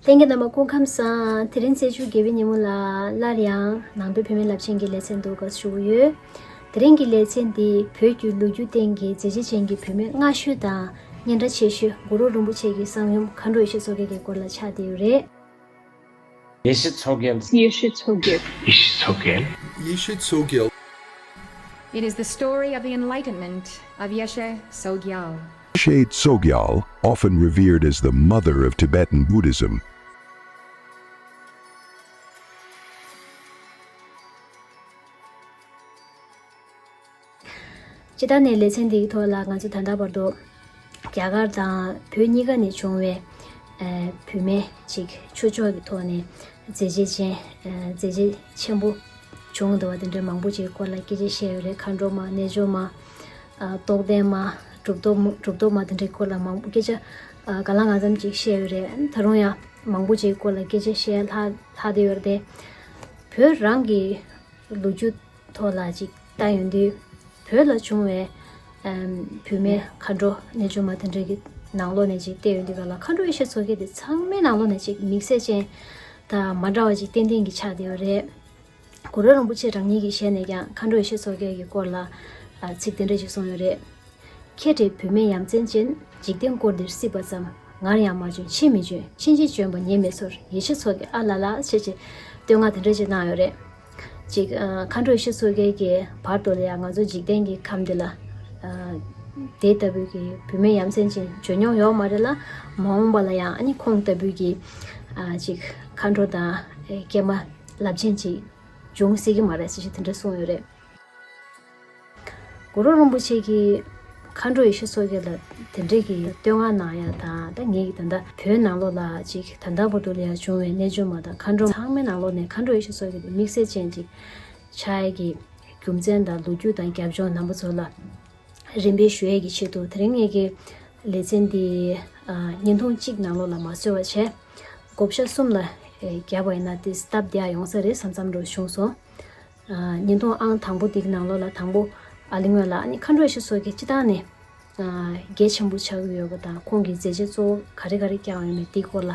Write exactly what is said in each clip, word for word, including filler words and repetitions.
ལྷན་རྒྱས་རྣམ་པ་སྐུ་ཁམས་བཟང་། དེ་རིང་ཚེས་བཅུ་དགུ་པའི་ཉིན་མོ་ལ་སླར་ཡང་ནང་པའི་བུད་མེད་རླབས་ཆེན་གྱི་ལེ་ཚན་འདུག་ག་ཞུ་གི་ཡོད། དེ་རིང་གི་ལེ་ཚན་འདི་བོད་ཀྱི་ལོ་རྒྱུས་སྟེང་གི་མཛད་རྗེས་ཅན་གྱི་བུད་མེད་སྔ་ཤོས་དང་སྙན་གྲགས་ཆེ་ཤོས་གུ་རུ་རིན་པོ་ཆེ་གི་གསང་ཡུམ་མཁའ་འགྲོ་ཡེ་ཤེས་མཚོ་རྒྱལ་གྱི་སྐོར་ལ་ཆགས་བསྡད་ཡོད་རེད། ཡེ་ཤེས་མཚོ་རྒྱལ། ཡེ་ཤེས་མཚོ་རྒྱལ། ཡེ་ཤེས་མཚོ་རྒྱལ། ཡེ་ཤེས་མཚོ་རྒྱལ། It is the story of the enlightenment of Yeshe Tsogyal. Yeshe Tsogyal, often revered as the mother of Tibetan Buddhism. སྤྱི་བཏང་ནས་ལེ་ཚན་འདིའི་ཐོག་ལ་ང་ཚོ་ད་ལྟ་བར་དུ་རྒྱ་གར་དང་བོད་གཉིས་ཀ་ནས་བྱུང་བའི་ཨ་བུད་མེད་ཅིག་ཆོས་ཕྱོགས་ཀྱི་ཐོག་ནས་མཛད་རྗེས་ཅན་ཨ་མཛད་རྗེས་ཆེན་པོ་བྱུང་འདུག་པ་དེ་འདྲ་མང་པོ་ཅིག་སྐོར་ལ་སྐད་ཆ་བཤད་ཡོད་རེད། མཁའ་འགྲོ་མ། རྣལ་འབྱོར་མ། ཨ་རྟོགས་ལྡན་མ། གྲུབ་ཐོབ་མ། གྲུབ་ཐོབ་མ་དེ་འདྲའི་སྐོར་ལ་མང་པོ་སྐད་ཆ་ཨ་གང་ལ་གང་འཚམ་ཅིག་བཤད་ཡོད་རེད། ད་རུང་ཡང་མང་པོ་ཅིག་སྐོར་ལ་སྐད་ཆ་བཤད་ལྷག་ལྷག་བསྡད་ཡོད་རེད་དེ། བོད་རང་གི་ལོ་རྒྱུས་ཐོག་ལ་ཅིག་ལྟ་ཡོང་དུས། བོད་ལ་བྱུང་བའི་ཨམ་བུད་མེད་མཁའ་འགྲོ་རྣལ་འབྱོར་མ་དེ་འདྲ་གི་ནང་ལོགས་ནས་ཅིག་བལྟས་ཡོང་དུས་ག་ལ་མཁའ་འགྲོ་ཡེ་ཤེས་མཚོ་རྒྱལ་དེ་ཚང་མའི་ནང་ལོགས་ནས་ཅིག་དམིགས་བསལ་ཅན་དང་མ་འདྲ་བ་ཅིག་ཏན་ཏན་གྱི་ཆགས་བསྡད་ཡོད་རེད། གུ་རུ་རིན་པོ་ཆེ་རང་ཉིད་ཀྱིས་ཞལ་ནས་ཀྱང་མཁའ་འགྲོ་ཡེ་ཤེས་མཚོ་རྒྱལ་གྱི་སྐོར་ལ་ཨ་ཚིག་དེ་འདྲ་ཅིག་གསུངས་ཡོད་རེད། ཁྱེད་རེད་བུད་མེད་ཡ་མཚན་ཅན། འཇིག་རྟེན་བསྐོར་འདིར་སྲིད་པ་ཙམ། ངར་ཡང་མ་བྱོན་ཕྱིར་མི་བྱོན། ཕྱིན་ཅི་བྱོན་པ་ངས་མི་ཚོར། ཡེ་ཤེས་མཚོ་རྒྱལ་ཨ་ལ་ལ་ཞེས་བྱས་བསྟོད་བསྔགས་དེ་འདྲ་ཅིག་གནང་ཡོད་རེད། ཅིག་ཨ་མཁའ་འགྲོ་ཡེ་ཤེས་མཚོ་རྒྱལ་གྱི་བར་དུ་ལ་ཡང་ང་ཚོ་འཇིག་རྟེན་གྱི་ཁམས་འདི་ལ་ཨ་དེ་ལྟ་བུའི་གི་བུད་མེད་ཡ་མཚན་ཅན་བྱོན་མྱོང་ཡོད་མ་རེད་ལ། མ་འོངས་པ་ལ་ཡང་ཨ་ནི་ཁོང་ལྟ་བུའི་གི་ཨ་ཅིག་མཁའ་འགྲོ་དང་ཨེ་སྐྱེས་མ་རླབས་ཆེན་ཅིག་འབྱུང་སྲིད་ཀྱི་མ་རེད་ཟེར་ཞིག་དེ་འདྲ་གསུངས་ཡོད་རེད། གུ་རུ་རིན་པོ་ཆེ་གིས་མཁའ་འགྲོ་ཡེ་ཤེས་མཚོ་རྒྱལ་ལ་དེ་འདྲའི་གི་བསྟོད་བསྔགས་གནང་ཡ་དང་། ད་ངས་ཀྱི་ད་ལྟ་བོད་ནང་ལོགས་ལ་ཅིག་ད་ལྟ་བར་དུ་ལ་ཡ་བྱུང་བའི་རྣལ་འབྱོར་མ་དང་མཁའ་འགྲོ་ཚང་མའི་ནང་ལོགས་ནས་མཁའ་འགྲོ་ཡེ་ཤེས་མཚོ་རྒྱལ་དེ་དམིགས་བསལ་ཅན་ཅིག་ཆགས་ཡ་གི་རྒྱུ་མཚན་དང་ལོ་རྒྱུས་དང་རྒྱབ་ལྗོངས་རྣམ་པ་ཚོ་ལ་རིམ་པས་ཞུ་ཡས་ཀྱི་ཆེད་དུ། དེ་རིང་ངེད་ཀྱི་ལེ་ཚན་འདི་ཨ་བརྙན་ཐུང་གཅིག་ནང་ལོགས་ལ་མ་བཟོས་པ་བྱས། བགོ་བཤའ་གསུམ་ལ་ཨེ་བརྒྱབ་པ་ཡིན་ན་དེ་སྟབས་བདེ་ཡ་ཡོང་ས་རེད་བསམ་བསམ་འདྲ་བྱུང་སོང་། ཨ་བརྙན་ཐུང་ཨང་དང་པོ་འདི་གི་ནང་ལོགས་ལ་དང་པོ་ཨ་ལི་སྔོན་ལ་ཨ་ནི་མཁའ་འགྲོ་ཡེ་ཤེས་མཚོ་རྒྱལ་སྤྱི་བཏང་ནས་ཨ་གལ་ཆེན་པོ་ཆགས་ཀྱི་ཡོད་པ་དང་། ཁོང་གི་མཛད་རྗེས་གཙོ་བོ་ག་རེ་ག་རེ་བསྐྱངས་ཡོད་མེད་འདིའི་སྐོར་ལ་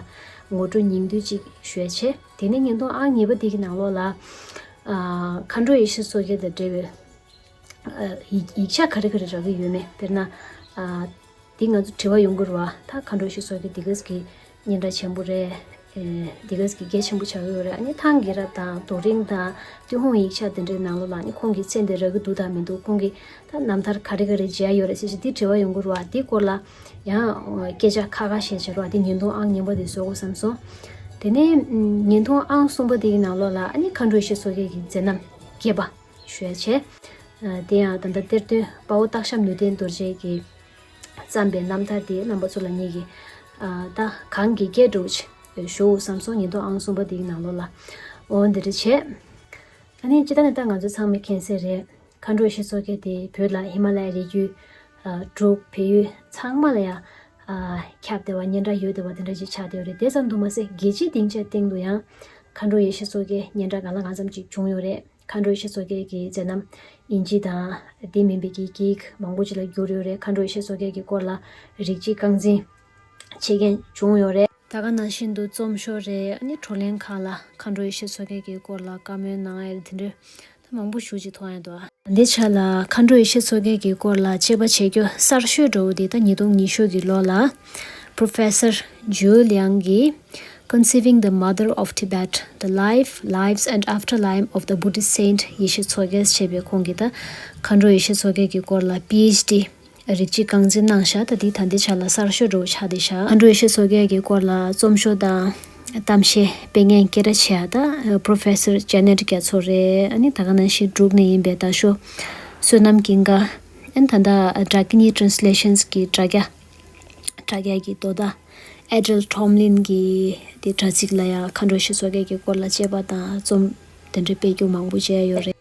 ངོ་སྤྲོད་ཉུང་བསྡུས་ཅིག་ཞུས་བྱས། དེ་ནས་བརྙན་ཐུང་ཨང་གཉིས་པ་འདི་གི་ནང་ལོགས་ལ་ཨ་མཁའ་འགྲོ་ཡེ་ཤེས་མཚོ་རྒྱལ་དང་འབྲེལ་བའི་ཡིག་ཡིག་ཆ་ག་རེ་ག་རེ་རག་གི་ཡོད་མེད། དཔེར་ན་ཨ་འདི་ང་ཚོ་དྲི་བ་ཡོང་གི་རེད་བ། ད་མཁའ་འགྲོ་ཡེ་ཤེས་མཚོ་རྒྱལ་འདི་ག་ཙམ་གྱི་སྙན་གྲགས་ཆེན་པོ་རེད། ཨེ་འདི་ག་ཙམ་གྱི་གལ་ཆེན་པོ་ཆགས་ཀྱི་ཡོད་རེད། ཨ་ནི་ཐང་རྒྱལ་རབས་དང་རྡོ་རིང་དང་ཏུན་ཧོང་ཡིག་ཆ་དེ་འདྲའི་ནང་ལོགས་ལ་ཨ་ནི་ཁོང་གི་མཚན་དེ་རག་གི་འདུག་དང་མི་འདུག་ཁོང་གི་ད་རྣམ་ཐར་ག་རེ་ག་རེ་མཇལ་ཡོད་རེད་ཟེར་ཞིག་འདི་དྲི་བ་ཡོང་གི་རེད་བ། འདི་སྐོར་ལ་ཡང་སྐད་ཆ་ཁ་ཁ་བཤད་བྱས་རེད་བ། འདི་བརྙན་ཐུང་ཨང་གཉིས་པ་འདི་བཟོ་དགོས་བསམ་སོང་། དེ་ནས་བརྙན་ཐུང་ཨང་གསུམ་པ་འདི་གི་ནང་ལོགས་ལ་ཨ་ནི་མཁའ་འགྲོ་ཡེ་ཤེས་མཚོ་རྒྱལ་གྱི་མཛད་རྣམ་རྒྱས་པ་ཞུ་ཡ་བྱས། ཨ་དེ་ཡང་ད་ལྟ་གཏེར་སྟོན་དཔའ་བོ་སྟག་ཤམ་ནུས་ལྡན་རྡོ་རྗེ་གིས་བརྩམས་པའི་རྣམ་ཐར་དེ་རྣམ་པ་ཚོ་ལ་ངེད་ཀྱིས་ཨ་ད་གང་གི་སྐད་འགྲོ་ཞུ་བསམ་སོང་། བརྙན་ཐུང་ཨང་གསུམ་པ་དེའི་ནང་ལོགས་ལ་འོ་འདི་འདྲ་བྱས། ཨ་ནི་སྤྱི་བཏང་ནས་ད་ང་ཚོ་ཚང་མས་མཁྱེན་གསལ་རེད། མཁའ་འགྲོ་ཡེ་ཤེས་མཚོ་རྒྱལ་དེ་བོད་ལ་ཧི་མ་ལ་ཡའི་རི་རྒྱུད་ཨ་འབྲུག་བལ་ཡུལ་ཚང་མ་ལ་ཡང་ཨ་ཁྱབ་བསྡད་པ་སྙན་གྲགས་ཡོད་བསྡད་པ་དེ་འདྲ་ཞིག་ཆགས་བསྡད་ཡོད་རེད། དེ་ཙམ་དུ་མ་ཟད་རྒྱལ་སྤྱིའི་སྡིངས་ཆའི་སྟེང་དུ་ཡང་མཁའ་འགྲོ་ཡེ་ཤེས་མཚོ་རྒྱལ་སྙན་གྲགས་གང་ལ་གང་འཚམ་ཅིག་བྱུང་ཡོད་རེད། མཁའ་འགྲོ་ཡེ་ཤེས་མཚོ་རྒྱལ་གྱི་མཛད་རྣམ་དབྱིན་ཇི་དང་དེ་མིན་པའི་གི་སྐད་ཡིག་མང་པོ་ཅིག་ལ་བསྒྱུར་ཡོད་རེད། མཁའ་འགྲོ་ཡེ་ཤེས་མཚོ་རྒྱལ་གྱི་སྐོར་ལ་རིགས་གཅིག་རྐང་འཛིན་བྱེད་མཁན་བྱུང་ཡོད་རེད། ད་ག་ནང་བཞིན་དུ་རྩོམ་ཤོག་རེད། ཨ་ནི་བགྲོ་གླེང་ཁག་ལ་མཁའ་འགྲོ་ཡེ་ཤེས་མཚོ་རྒྱལ་གྱི་སྐོར་ལ་བཀའ་མོལ་གནང་ཡ་དེ་འདྲ་ད་མང་པོ་ཞེ་ཅིག་མཐོང་ཡ་འདུག་ཨ་འདི་ཆ་ལ་མཁའ་འགྲོ་ཡེ་ཤེས་མཚོ་རྒྱལ་གྱི་སྐོར་ལ་དཔྱད་པ་བྱེད་རྒྱུ་གསར་ཤོས་འདྲ་བོ་འདི་ད་ཉིས་སྟོང་ཉི་ཤུ་གི་ལོ་ལ་Professor Zhu Liang གིས་Conceiving the Mother of Tibet, the Life, Lives and Afterlife of the Buddhist Saint Yeshe Tsogyal ཞེས་པའི་ཁོང་གིས་ད་མཁའ་འགྲོ་ཡེ་ཤེས་མཚོ་རྒྱལ་གྱི་སྐོར་ལ་པི་ཨེཆ་ཌི་རིགས་གཅིག་རྐང་འཛིན་གནང་ཤག་ད་འདི་ད་འདི་ཆ་ལ་གསར་ཤོས་འདྲ་བོ་ཆགས་བསྡད་ཤག་མཁའ་འགྲོ་ཡེ་ཤེས་མཚོ་རྒྱལ་གྱི་སྐོར་ལ་རྩོམ་ཤོག་དང་གཏམ་བཤད་སྤེལ་མཁན་སྐད་གྲགས་ཆེ་ཡ་ད་Professor Janet རྒྱ་མཚོ་རེད། ཨ་ནི་ད་ག་ནང་བཞིན་འབྲུག་ནས་ཡིན་པའི་རྡ་ཤོ་བསོད་ནམས་ཀུན་དགའ། ཨ་ནི་ད་ལྟ་སྒྲ་སྐད་གཉིས་Translations གི་དྲ་རྒྱ་དྲ་རྒྱ་གི་དོ་བདག་Adriel Tomlin གི་དེ་དྲ་ཚིགས་ལ་ཡང་མཁའ་འགྲོ་ཡེ་ཤེས་མཚོ་རྒྱལ་གྱི་སྐོར་ལ་དཔྱད་པ་དང་རྩོམ་དེ་འདྲ་སྤེལ་རྒྱུ་མང་པོ་བྱས་ཡོད་རེད།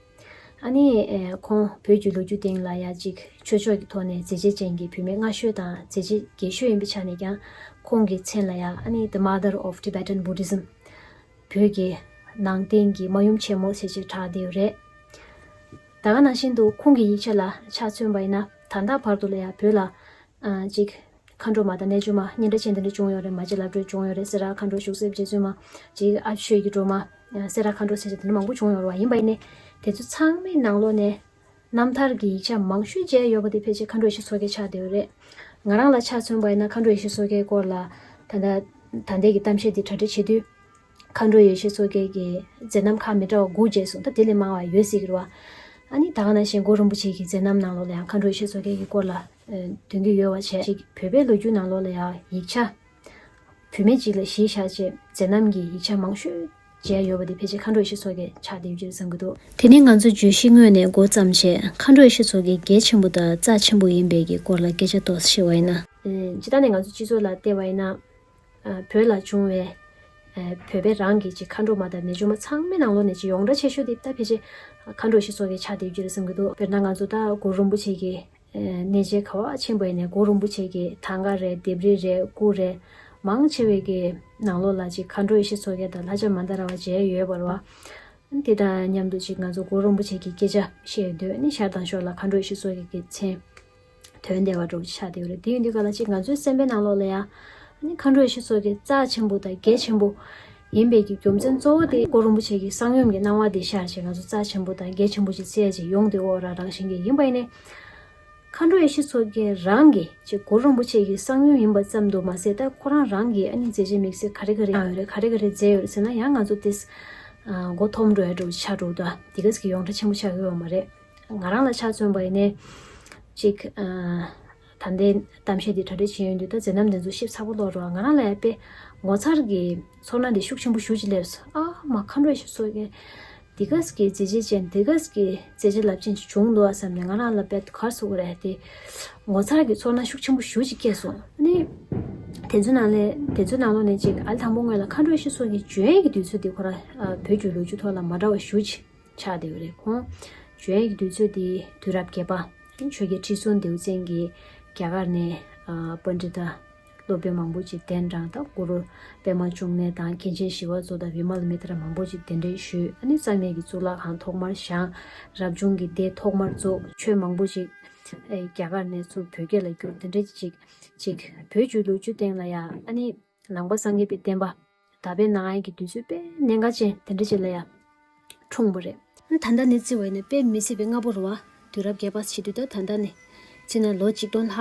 ཨ་ནི་ཨེ་ཁོང་བོད་ཀྱི་ལོ་རྒྱུས་སྟེང་ལ་ཡ་གཅིག་ཆོས་ཕྱོགས་ཀྱི་ཐོག་ནས་མཛད་རྗེས་ཅན་གྱི་བུད་མེད་སྔ་ཤོས་དང་མཛད་རྗེས་རྒྱས་ཤོས་ཡིན་པའི་ཆ་ནས་ཀྱང་ཁོང་གི་མཚན་ལ་ཡ་ཨ་ནི་The Mother of Tibetan Buddhism བོད་ཀྱི་ནང་བསྟན་གྱི་མ་ཡུམ་ཆེན་མོ་ཟེར་ཅིག་གྲགས་བསྡད་ཡོད་རེད། ད་ག་ནང་བཞིན་དུ་ཁོང་གི་ཡིག་ཆ་ལ་ཆ་མཚོན་པ་ཡིན་ན་ད་ལྟ་བར་དུ་ལ་ཡ་བོད་ལ་ཨ་ཅིག་ མཁའ་འགྲོ་མ་དང་རྣལ་འབྱོར་མ་སྙན་གྲགས་ཅན་དེ་འདྲ་བྱུང་ཡོད་རེད། མ་གཅིག་ལབ་སྒྲོན་བྱུང་ཡོད་རེད། སེ་ར་མཁའ་འགྲོ་བཞུགས་སའི་རྗེ་བཙུན་མ་གཅིག་ཨ་ཆོས་ཀྱི་སྒྲོལ་མ་སེ་ར་མཁའ་འགྲོ་ཟེར་བྱས་དེ་འདྲ་མང་པོ་བྱུང་ཡོད་རེད་བ། ཡིན་པ་ཡིན་ནའི་དེ་ཚོ་ཚང་མའི་ནང་ལོགས་ནས་རྣམ་ཐར་གྱི་ཡིག་ཆ་མང་ཤོས་མཇལ་ཡོད་པ་དེ་ཕལ་ཆེར་མཁའ་འགྲོ་ཡེ་ཤེས་མཚོ་རྒྱལ་ཆགས་བསྡད་ཡོད་རེད། ང་རང་ལ་ཆ་མཚོན་པ་ཡིན་ན་མཁའ་འགྲོ་ཡེ་ཤེས་མཚོ་རྒྱལ་སྐོར་ལ་ད་ལྟ་ད་ལྟའི་གི་གཏམ་བཤད་འདི་གྲ་སྒྲིག་བྱེད་དུས། མཁའ་འགྲོ་ཡེ་ཤེས་མཚོ་རྒྱལ་གྱི་མཛད་རྣམ་ཁག་མི་འདྲ་བ་དགུ་མཇལ་སོང་། ད་དེ་ལས་མང་བ་ཡོད་སྲིད་ཀྱི་རེད་བ། ཨ་ནི་ད་ག་ནང་བཞིན་གུ་རུ་རིན་པོ་ཆེ་གི་མཛད་རྣམ་ནང་ལོགས་ལ་ཡང་མཁའ་འགྲོ་ཡེ་ཤེས་མཚོ་རྒྱལ་གྱི་སྐོར་ལ་ཨ་འདོན་གྱི་ཡོད་པ་བྱས། ཅིག་བོད་པའི་ལོ་རྒྱུས་ནང་ལོགས་ལ་ཡང་ཡིག་ཆ་བུད་མེད་ཅིག་ལ་གཞི་བཞག་བྱས་མཛད་རྣམ་གྱི་ཡིག་ཆ་མང་ཤོས་མཇལ་ཡོད་པ་དེ་ཕལ་ཆེར་མཁའ་འགྲོ་ཡེ་ཤེས་མཚོ་རྒྱལ་ཆགས་བསྡད་ཡོད་ཅེས་བསམ་གྱི་འདུག་དེ་ནས་ང་ཚོ་བརྗོད་གཞི་དངོས་ནས་འགོ་བརྩམས་བྱས། མཁའ་འགྲོ་ཡེ་ཤེས་མཚོ་རྒྱལ་གལ་ཆེན་པོ་དང་རྩ་ཆེན་པོ་ཡིན་པའི་གི་སྐོར་ལ་སྐད་ཆ་ཏོག་ཙམ་བཤད་པ་ཡིན་ན། ཨེ། སྤྱིར་བཏང་ནས་ང་ཚོ་སྤྱི་ཚོགས་ལ་བལྟས་པ་ཡིན་ན། ཨ། བོད་ལ་བྱུང་བའི། ཨ། བོད་པའི་རང་གི་ཅིག་མཁའ་འགྲོ་མ་དང་རྣལ་འབྱོར་མ་ཚང་མའི་ནང་ལོགས་ནས་ཅིག་ཡོངས་གྲགས་ཆེ་ཤོས་དེ་ད་ཕལ་ཆེར་མཁའ་འགྲོ་ཡེ་ཤེས་མཚོ་རྒྱལ་ཆགས་བསྡད་ཡོད་ཀྱི་རེད་བསམ་གྱི་འདུག་དཔེར་ན་ང་ཚོ་ད་གུ་རུ་རིན་པོ་ཆེ་གི་ཨ། གནས་མཇལ་ག་པར་ཕྱིན་པ་ཡིན་ནའི་གུ་རུ་རིན་པོ་ཆེ་གི་ཐང་ག་རེད། ལྡེབས་རིས་རེད། སྐུ་རེད། མང་ཆེ་བའི་གི་ནང་ལོགས་ལ་ཅིག་མཁའ་འགྲོ་ཡེ་ཤེས་མཚོ་རྒྱལ་དང་ལྷ་ལྕམ་མནྡཱ་ར་བ་མཇལ་ཡོད་པ་རེད་བ། དེ་དང་མཉམ་དུ་ཅིག་ང་ཚོ་གུ་རུ་རིན་པོ་ཆེ་གི་སྐད་ཆ་བཤད་ཡོང་དུས་ནི་ཤར་དང་ཕྱོགས་ལ་མཁའ་འགྲོ་ཡེ་ཤེས་མཚོ་རྒྱལ་གྱི་མཚན་ཐོན་བསྡད་པ་འདྲ་བོ་ཆགས་བསྡད་ཡོད་རེད། དེ་ཡིན་དུས་ག་ལ་ཅིག་ང་ཚོའི་སེམས་པའི་ནང་ལོགས་ལ་ཡང་ནི་མཁའ་འགྲོ་ཡེ་ཤེས་མཚོ་རྒྱལ་རྩ་ཆེན་པོ་དང་གལ་ཆེན་པོ་ཡིན་པའི་གི་རྒྱུ་མཚན་གཙོ་བོ་དེ་གུ་རུ་རིན་པོ་ཆེ་གི་གསང་ཡུམ་གྱི་སྣང་བ་དེ་ཤར་བྱས་ང་ཚོ་རྩ་ཆེན་པོ་དང་གལ་ཆེན་པོ་ཅིག་བརྩི་ཡ་ཅིག་ཡོང་དུས་འོ་རང་རང་བཞིན་གྱི་ཡིན་པ་ཡིན་ནའི། མཁའ་འགྲོ་ཡེ་ཤེས་མཚོ་རྒྱལ་རང་གི་ཅིག་གུ་རུ་རིན་པོ་ཆེ་གི་གསང་ཡུམ་ཡིན་པ་ཙམ་དུ་མ་ཟད། ད་ཁོ་རང་རང་གི་ཨ་ནི་མཛད་རྗེས་དམིགས་བསལ་ག་རེ་ག་རེ་ཡོད་རེད། ག་རེ་ག་རེ་མཛད་ཡོད་རེད་ཟེར་ན། ཡང་ང་ཚོ་དེས་མགོ་འཐོམ་འགྲོ་ཡ་འདྲ་བོ་ཆགས་འགྲོ་འདུག་དེ་ག་ཙམ་གྱི་ཡོངས་གྲགས་ཆེན་པོ་ཆགས་ཡོད་པ་མ་རེད། ང་རང་ལ་ཆ་མཚོན་པ་ཡིན་ནའི་ཅིག་ཨ། ད་ལྟའི་གཏམ་བཤད་འདི་གྲ་སྒྲིག་བྱས་ཡོང་དུས་ད་མཛད་རྣམ་འདི་ཚོ་ཞིབ་ཚགས་པོ་ཀློག་རོགས། ང་རང་ལ་ཡང་དཔེ་ངོ་མཚར་གྱི་ཚོར་སྣང་འདི་ཤུགས་ཆེན་པོ་ཞེ་པོ་ཅིག་སླེབས་སོང་། ཨ་མ། མཁའ་འགྲོ་ཡེ་ཤེས་མཚོ་རྒྱལ་འདི་ག་ཙམ་གྱི་མཛད་རྗེས་ཅན། འདི་ག་ཙམ་གྱི་མཛད་རྗེས་རླབས་ཆེན་ཅིག་བྱུང་འདུག་ཨ་བསམ་ནས་ང་རང་ལ་དཔེ་ག་རེ་ཟེར་དགོས་རེད། དེ་ངོ་མཚར་གྱི་ཚོར་སྣང་ཤུགས་ཆེན་པོ་ཞེ་པོ་ཅིག་སྐྱེས་སོང་། ཨ་ནི་དེ་ཚོའི་ནང་ལས། དེ་ཚོའི་ནང་ལོགས་ནས་ཅིག་ཨ་ལས་དང་པོ་སྔོན་ལ་མཁའ་འགྲོ་ཡེ་ཤེས་མཚོ་རྒྱལ་གྱི་བྱོན་ཡས་ཀྱི་དུས་ཚོད་འདི་ཁོ་རང་ཨ། བོད་ཀྱི་ལོ་རྒྱུས་ཐོག་ལ་མ་འདྲ་བ་ཞེ་པོ་ཅིག་ཆགས་བསྡད་ཡོད་རེད། ཁོང་བྱོན་ཡས་ཀྱི་དུས་ཚོད་དེ་དུས་རབས་བརྒྱད་པ། ཆོས་རྒྱལ་ཁྲི་སྲོང་ལྡེའུ་བཙན་གྱིས་རྒྱ་གར་ནས་ཨ། པཎྜི་ཏ་སློབ་དཔོན་མང་པོ་ཅིག་གདན་དྲངས། ད་གུ་རུ་པདྨ་འབྱུང་གནས་དང་མཁན་ཆེན་ཞི་བ་འཚོ་དང་བི་མ་ལ་མི་ཏྲ་མང་པོ་ཅིག་གདན་འདྲེན་ཞུས། ཨ་ནི་རྩ་མེད་ཀྱི་གཙུག་ལག་ཁང་ཐོག་མར་བཞེངས། རབ་བྱུང་གི་སྡེ་ཐོག་མར་བཙུགས། ཆོས་མང་པོ་ཅིག་ཨེ། རྒྱ་གར་ནས་ཚུར་བོད་སྐད་ལ་བསྒྱུར། དེ་འདྲ་ཅིག་ཅིག་བོད་ཀྱི་ལོ་རྒྱུས་སྟེང་ལ་ཡང་ཨ་ནི་ནང་པ་སངས་རྒྱས་པའི་བསྟན་པ་དར་སྤེལ་གནང་ཡས་ཀྱི་དུས་ཚོད་དཔེ་གནད་འགག་ཅན་དེ་འདྲ་ཅིག་ལ་ཡང་འཁྲུངས་པ་རེད། ད་ལྟ་ནས་བརྩི་བ་ཡིན་ན་དཔེ་མི་སྲིད་པའི་སྔ་པོ་རེད་བ། དུས་རབས་བརྒྱད་པ་བྱེད་དུས་ད་ད་ལྟ་ནས་བརྩིས་ན་ལོ་ཆིག་སྟོང་ལྷག་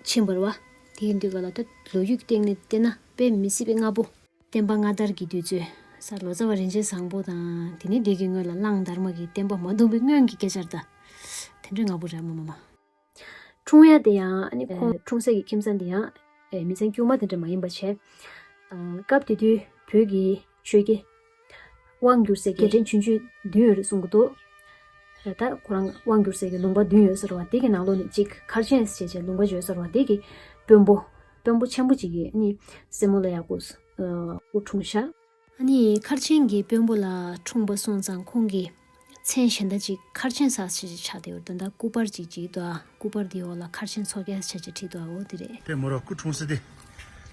ཕྱིན་པ་རེད་བ། དེ་ཡིན་དུས་ག་ལ་ད་ལོ་རྒྱུས་སྟེང་ནས་བལྟས་ན་དཔེ་མི་སྲིད་པའི་སྔ་པོ། བསྟན་པ་སྔ་དར་གྱི་དུས་ཚོད། ས་ལོ་ཙཱ་བ་རིན་ཆེན་བཟང་པོ་དང་དེ་ནས་དེ་གི་སྔོན་ལ་གླང་དར་མ་གིས་བསྟན་པ་མ་བརྡུངས་པའི་སྔོན་གྱི་སྐད་ཆ་རེད་ད། དེ་འདྲའི་སྔ་པོ་རེད་མ་མ་མ། འཁྲུངས་ཡ་དེ་ཡང་ཨ་ནི་ཁོང་ཨེ། འཁྲུངས་སའི་གི་ཁྱིམ་ཚང་དེ་ཡང་ཨེ། མི་ཚང་དཀྱུས་མ་དེ་འདྲ་མ་ཡིན་པ་བྱས། ཨ། སྐབས་དེ་དུས་བོད་ཀྱི་ཆོས་རྒྱལ་དབང་བསྒྱུར་སའི་རྒྱལ་ཕྲན་ཆུང་ཆུང་བདུན་ཡོད་རེད་གསུང་གི་འདུག་ད་ཁོ་རང་དབང་བསྒྱུར་སའི་གི་ལུང་པ་བདུན་ཡོད་ས་རེད་བ། དེ་གི་ནང་ལོགས་ནས་གཅིག་མཁར་ཆེན་ཟེར་བྱས་ལུང་པ་ཅིག་ཡོད་ས་རེད་བ། དེ་གི་དཔོན་པོ། དཔོན་པོ་ཆེན་པོ་ཅིག་གི་ཨ་ནི་སྲས་མོ་ལ་ཡག་པོ། ཨ། སྐུ་འཁྲུངས་ཤག་ཨ་ནི་མཁར་ཆེན་གྱི་དཔོན་པོ་ལ་འཁྲུངས་པ་སོང་ཙང་ཁོང་གི་མཚན་གཞན་དག་ཅིག་མཁར་ཆེན་ཟེར་ཅིག་ཆགས་བསྡད་ཡོད་རེད། ད་ལྟ་སྐུ་པར་ཅིག་བྲིས་འདུག་ཨ། སྐུ་པར་འདིའི་འོག་ལ་མཁར་ཆེན་མཚོ་རྒྱལ་ཟེར་ཅིག་བྲིས་འདུག་ཨ། འོ་དེ་རེད། དེ་མོ་ར་སྐུ་འཁྲུངས་ས་དེ་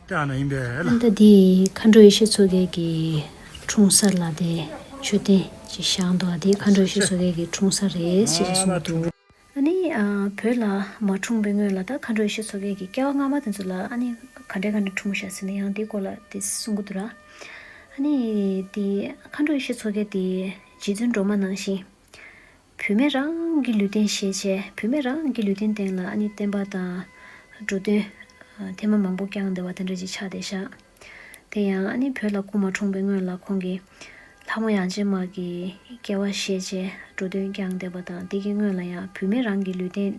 དེ་ཨ་ན་ཡིན་པས་ལ། ད་ལྟ་འདི་མཁའ་འགྲོ་ཡེ་ཤེས་མཚོ་རྒྱལ་གྱི་འཁྲུངས་ས་ལ་དེ་མཆོད་རྟེན་ཅིག་བཞེངས་འདུག་ཨ། འདི་མཁའ་འགྲོ་ཡེ་ཤེས་མཚོ་རྒྱལ་གྱི་འཁྲུངས་ས་རེད་ཟེར་ཅིག་གསུངས་འདུག་ཨ་ནི་ཨ། བོད་ལ་མ་འཁྲུངས་པའི་སྔོན་ལ་ད་མཁའ་འགྲོ་ཡེ་ཤེས་མཚོ་རྒྱལ་གྱི་སྐྱེ་བ་སྔ་མ་དེ་ཚོ་ལ་ཨ་ནི་ག་འདྲས་ག་འདྲས་འཁྲུངས་ཤག་ཟེར་ན་ཡང་དེའི་སྐོར་ལ་དེ་གསུང་གི་འདུག་ར། ཨ་ནི་དེ་མཁའ་འགྲོ་ཡེ་ཤེས་མཚོ་རྒྱལ་དེ་རྗེ་བཙུན་སྒྲོལ་མ་ནང་བཞིན་བུད་མེད་རང་གི་ལུས་རྟེན་བཞེས་བྱས། བུད་མེད་རང་གི་ལུས་རྟེན་སྟེང་ལ་ཨ་ནི་བསྟན་པ་དང་འགྲོ་དོན་ཐེངས་མ་མང་པོ་བསྐྱངས་བསྡད་པ་དེ་འདྲ་ཅིག་ཆགས་བསྡད་ཤག་དེ་ཡང་ཨ་ནི་བོད་ལ་སྐུ་མ་འཁྲུངས་པའི་སྔོན་ལ་ཁོང་གིས་ལྷ་མོ་ཡང་ཅན་མ་གི་སྐྱེ་བ་བཞེས་བྱས་འགྲོ་དོན་བསྐྱངས་བསྡད་པ་དང་། དེ་གི་སྔོན་ལ་ཡང་བུད་མེད་རང་གི་ལུས་རྟེན་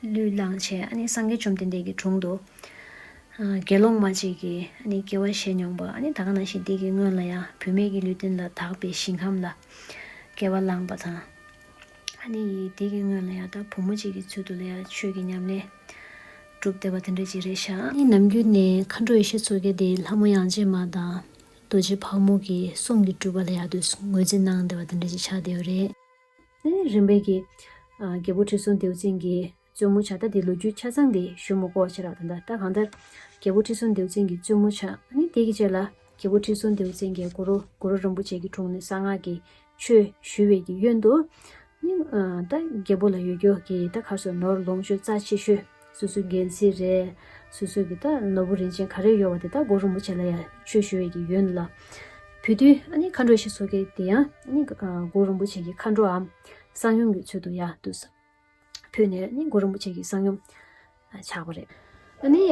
བློས་བསླངས་བྱས་ཨ་ནི་སངས་རྒྱས་བཅོམ་ལྡན་འདས་ཀྱི་དྲུང་དུ་དགེ་སློང་མ་ཅིག་གི་ཨ་ནི་སྐྱེ་བ་བཞེས་མྱོང་བ། ཨ་ནི་ད་ག་ནང་བཞིན་དེ་གི་སྔོན་ལ་ཡང་བུད་མེད་ཀྱི་ལུས་རྟེན་ལ་དག་པའི་ཞིང་ཁམས་ལ་སྐྱེ་བ་བླངས་པ་དང་། ཨ་ནི་དེ་གི་སྔོན་ལ་ཡང་ད་བུ་མོ་གཅིག་གི་ཚུལ་དུ་ལ་ཡང་ཆོས་ཀྱི་ཉམས་ལེན་སྒྲུབ་བསྡད་པ་དེ་འདྲ་ཅིག་རེད་ཤག་ཨ་ནི་ནམ་རྒྱུན་ནས་མཁའ་འགྲོ་ཡེ་ཤེས་མཚོ་རྒྱལ་དེ་ལྷ་མོ་ཡང་ཅན་མ་དང་རྡོ་རྗེ་ཕག་མོ་གི་གསུང་གི་སྒྲུབ་པ་ལ་ཡང་དུས་ངོས་འཛིན་གནང་བསྡད་པ་དེ་འདྲ་ཅིག་ཆགས་བསྡད་ཡོད་རེད། ཨ་ནི་རིམ་པས་ཀྱི་ཨ། རྒྱལ་པོ་ཁྲི་སྲོང་ལྡེའུ་བཙན་གྱི་བཙུན་མོ་ཆགས། ད་དེ་ལོ་རྒྱུས་ཆ་ཚང་དེ་ཞུ་མི་དགོས་ཕྱིར་ར། ད་ད་ད་གང་ལྟར་རྒྱལ་པོ་ཁྲི་སྲོང་ལྡེའུ་བཙན་གྱི་བཙུན་མོ་ཆགས། ཨ་ནི་དེ་གི་རྗེས་ལ་རྒྱལ་པོ་ཁྲི་སྲོང་ལྡེའུ་བཙན་གྱིས་གུ་རུ་གུ་རུ་རིན་པོ་ཆེ་གི་དྲུང་ནས་གསང་སྔགས་ཀྱི་ཆོས་ཞུ་བའི་གི་གཡོན་དུ་ནི། ཨ། ད་རྒྱལ་པོ་ལ་ཡོད་རྒྱུ་གི་ད་ག་རེ་ཟེར། ནོར་ལོངས་སྤྱོད་རྩ་ཆེ་ཤོས་སོ་སོའི་རྒྱལ་སྲིད་རེད། སོ་སོའི་གི་ད་ནོར་བུ་རིན་ཆེན་ག་རེ་ཡོད་པ་དེ་ད་གུ་རུ་རིན་པོ་ཆེ་ལ་ཡང་མཆོད་ཞུ་བའི་གི་ཡོན་ལ་ཕུལ་དུས། ཨ་ནི་མཁའ་འགྲོ་ཡེ་ཤེས་མཚོ་རྒྱལ་དེ་ཡང་ཨ་ནི་གུ་རུ་རིན་པོ་ཆེ་གི་མཁའ་འགྲོའམ་གསང་ཡུམ་གྱི་ཚུལ་དུ་ཡང་དུ་ཕུལ་ནས་ཨ་ནི་གུ་རུ་རིན་པོ་ཆེ་གི་གསང་ཡུམ་ཆགས་པ་རེད། ཨ་ནི་